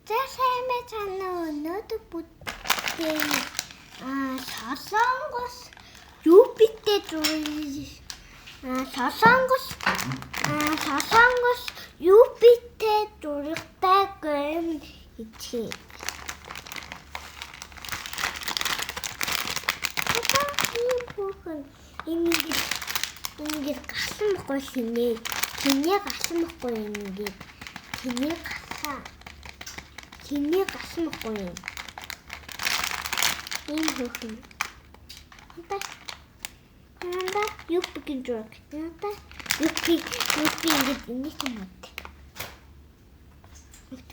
За сайн байцгаана уу? Өнөөдөр бүгдээ Солонгос Юпитер зургийг Солонгос Солонгос Юпитер зурагтай гэм хийчих. Ийм ингээд ингээд галсан бохгүй хинээ. Хинээ галсан бохгүй ингээд. Хинээ галсан. Хинээ галсан бохгүй юм. Ийм хөөхөн. Ханта. Ханта Юпитер зураг. Ханта Юпи Юпи ингээд энийг юм уу?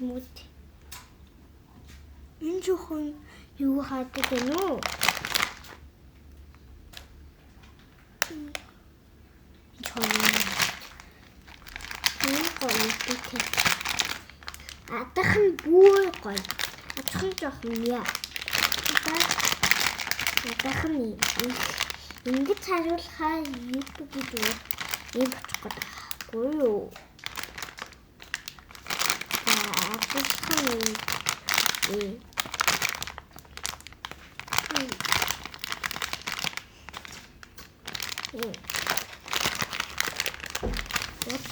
Мөт. Энэ жоохон юу хаадаг гэнэ үү? Адах нь бүр гоё. Адах нь жоохон яа. Адах нь ингэж хариулахаа юу гэж юм очих гээд байхгүй юу? Адах нь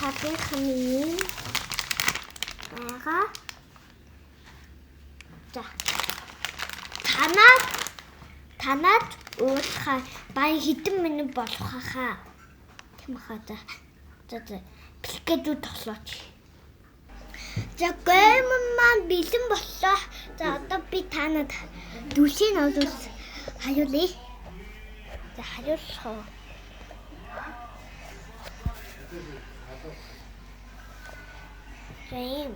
Табих нь байгаа. За. Танаад уулахаа баян хэдэн минут болох хаа. Тийм хаа за. За за. Бэлгээд үү тоглооч. За гэм маань бэлэн боллоо. За одоо би танад дүлийг олвол хариулъя. За хариулах уу? За ийм.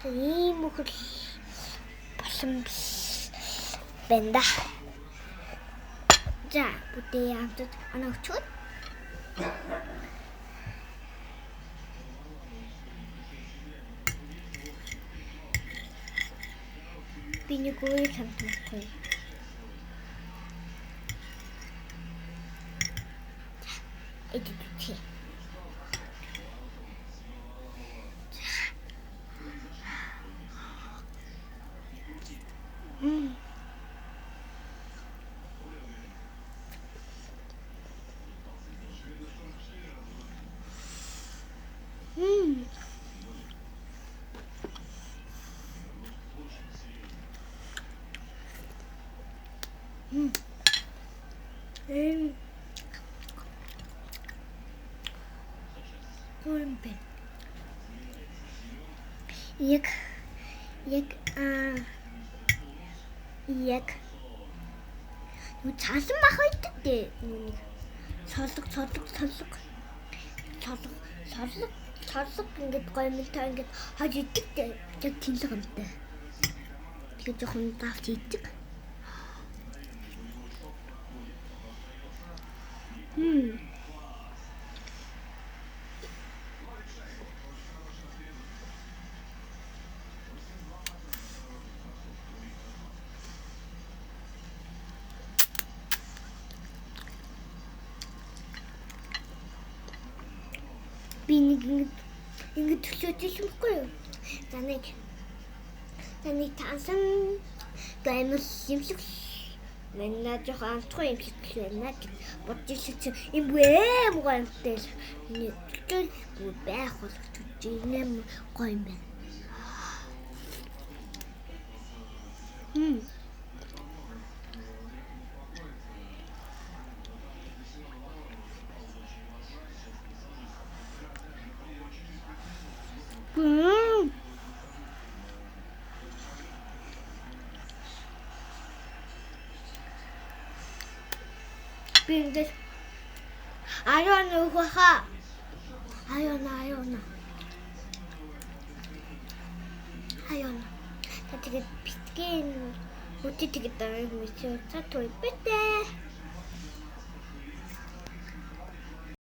За ийм үхэл болсон байна да. За бүгдээ хамтад оноо өчгөө. Би нэг өөр хамтахгүй. Эдит үгүй. Яг яг юу цаасан мах байдаг дээ. Нүг солог ингээд гоё мэлтэй ингээд хаж идэг дээ. Яг тэнлэг амтай. Тэгээд жоохон давч идэг. Би нэг ингэ төлөөж ирсэн байхгүй юу? За нэг таасан гаймал юм шиг манай жоохон амтгүй юм шиг байна гэж бодож ирсэн чинь юм бэ гоё амттай л миний төлөөгүй байх болох ч юм гоё юм байна. Би ингээд аюун өгөхөө. Аюун. Аюун. За тэгээд битгэн үгүй тэгээд дараа юм чи. За түр битээ.